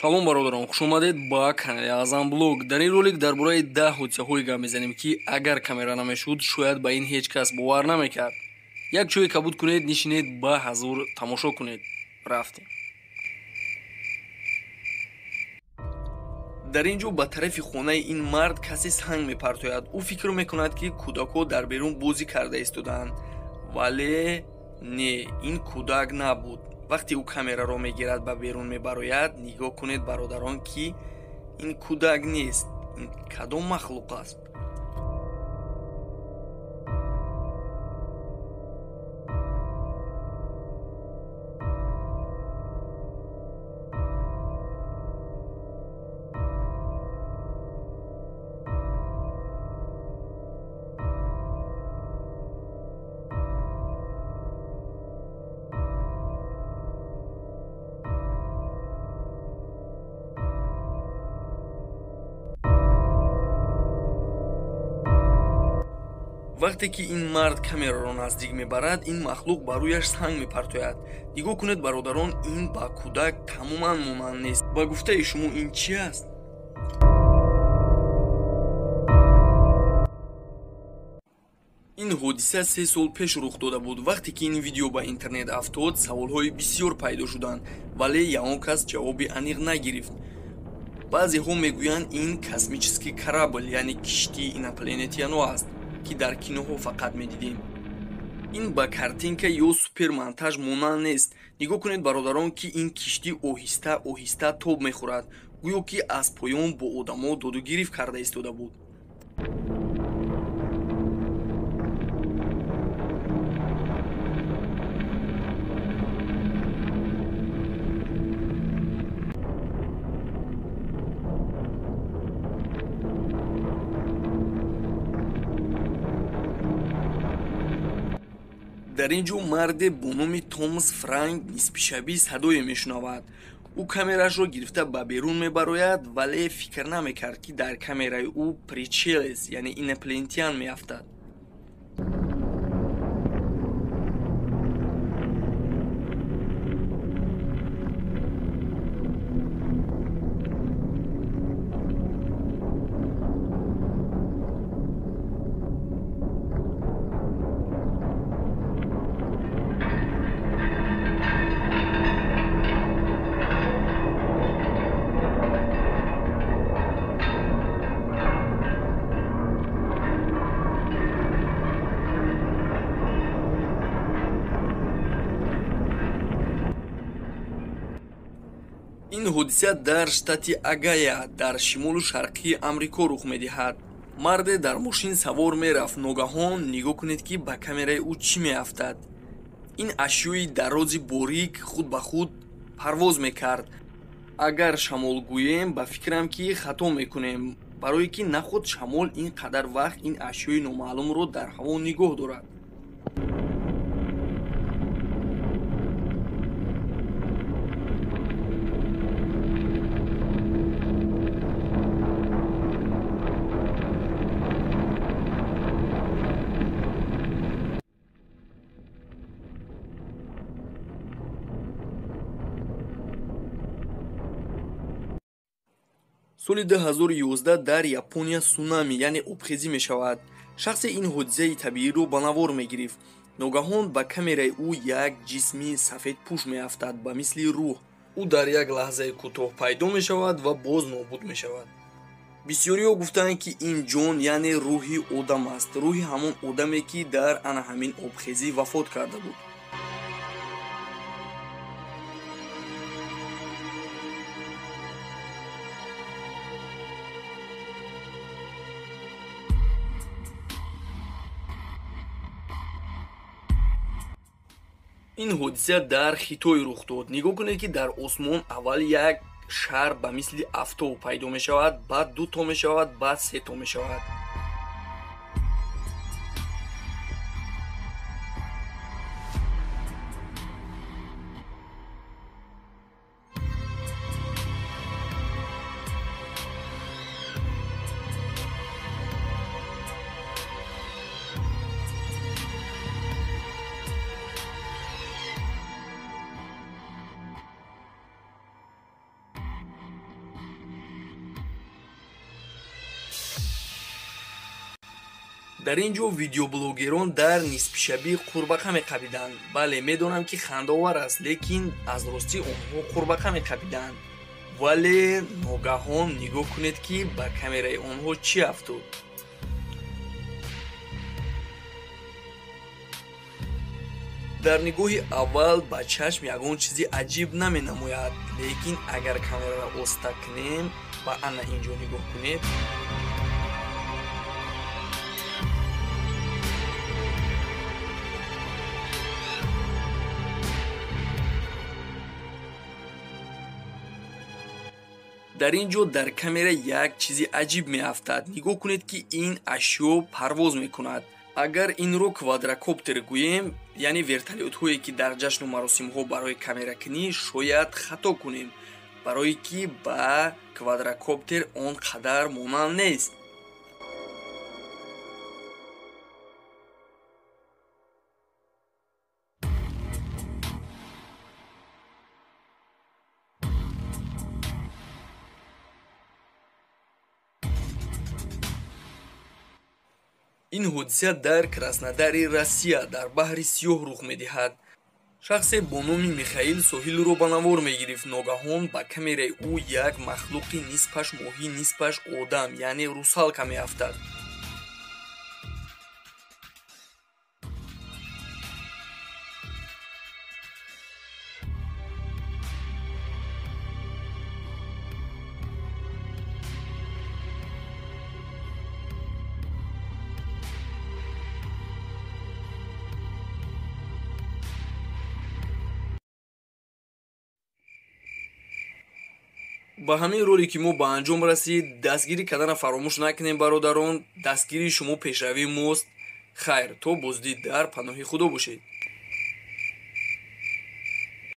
Салом бародарон, хуш омадед ба канали Аъзам Блог. Дар ин ролик дар бораи 10 ҳодисаҳое гап мезанем, ки агар камера намешуд, шояд ба ин ҳеҷ кас бовар намекард. Як чӯи кабуд кунед, нишинед, ба ҳазур тамошо кунед. Рафтем. Дар ин ҷо ба тарафи хонаи ин мард касе санг мепартояд. Ӯ фикр мекунад, ки кӯдакҳо дар берун бозӣ карда истодаанд. Вале не, ин кӯдак набуд. Вақте ӯ камераро мегирад, ба берун мебарояд, нигоҳ кунед бародарон, ки ин кӯдак нест. Ин кадом махлуқ аст? Вақте ки ин мард камераро наздик мебарад, ин махлуқ ба рӯяш санг мепартояд. Нигоҳ кунед бародарон, ин ба кӯдак тамоман монанд нест. Ба гуфтаи шумо ин чӣ аст? Ин ҳодиса 3 сол пеш рух дода буд. Вақте ки ин видео ба интернет афтод, саволҳои бисёр пайдо шуданд, вале ягон кас ҷавоби аниқ нагирифт. Баъзеҳо мегӯянд ин космический корабль, яъне киштии инопланетяно аст, ки дар киноҳо фақат медидем. Ин ба картинка ё супермонтаж монанд нест. Нигоҳ кунед бародарон, ки ин киштӣ оҳиста оҳиста тоб мехӯрад, гӯё ки аз поён бо одамо додугирифт карда истода буд. Дар ин ҷо марде бо номи Томас Франк нисфишабӣ садое мешунавад. Ӯ камерашро гирифта ба берун мебарояд, вале фикр намекард, ки дар камераи ӯ пришелец, яъне инопланетян меафтад. Ин ҳодиса дар штати Агая дар шимолу шарқии Амрико рух медиҳад. Марде дар мошин савор мерафт. Ногаҳон нигоҳ кунед, ки ба камераи ӯ чӣ меафтад. Ин ашёи дарози борик худ ба худ парвоз мекард. Агар шамол гӯем, ба фикрам, ки хато мекунем, барое ки нахуд шамол ин қадар вақт ин ашёи номаълумро дар ҳаво нигоҳ дорад. Соли 2011 дар Япония сунами, яъне обхезӣ мешавад. Шахсе ин ҳодисаи табииро ба навор мегирифт. Ногаҳон ба камераи ӯ як ҷисми сафедпӯш меафтад, ба мисли рӯҳ. Ӯ дар як лаҳзаи кӯтоҳ пайдо мешавад ва боз нобуд мешавад. Бисёриҳо гуфтанд, ки ин ҷон, яъне рӯҳи одам аст, рӯҳи ҳамон одаме, ки дар ана ҳамин обхезӣ вафот карда буд. Ин ҳодиса дар Хитой рух дод. Нигоҳ кунед, ки дар осмон аввал як шар ба мисли афтоб пайдо мешавад, баъд 2 то мешавад, баъд 3 то мешавад. Дар ин ҷо видеоблогерон дар нисфишабӣ қурбақа меқабиданд. Бале, медонам, ки хандаовар аст, лекин аз ростӣ онҳо қурбақа меқабиданд. Вале ногаҳон нигоҳ кунед, ки ба камераи онҳо чӣ афтод. Дар нигоҳи аввал ба чашм ягон чизи аҷиб наменамояд, лекин агар камераро оста кунем ва ана ин ҷо нигоҳ кунед, дар ин ҷо дар камера як чизи аҷиб меафтад. Нигоҳ кунед, ки ин ашё парвоз мекунад. Агар инро квадрокоптер гӯем, яъне вертолётҳое, ки дар ҷашну маросимҳо барои камеракунӣ, шояд хато кунем, барое ки ба квадрокоптер он қадар монанд нест. Ин ҳодиса дар Краснодари Россия дар баҳри Сиёҳ рух медиҳад. Шахсе бо номи Михаил соҳилро ба навор мегирифт. Ногаҳон ба камераи ӯ як махлуқи нисфаш моҳӣ, нисфаш одам, яъне русалка меафтад. Ба ҳамин ролики мо ба анҷом расид. Дастгирӣ кардана фаромӯш накунем, бародарон. Дастгирии шумо пешравии мост. Хайр, то боздид, дар паноҳи Худо бошед.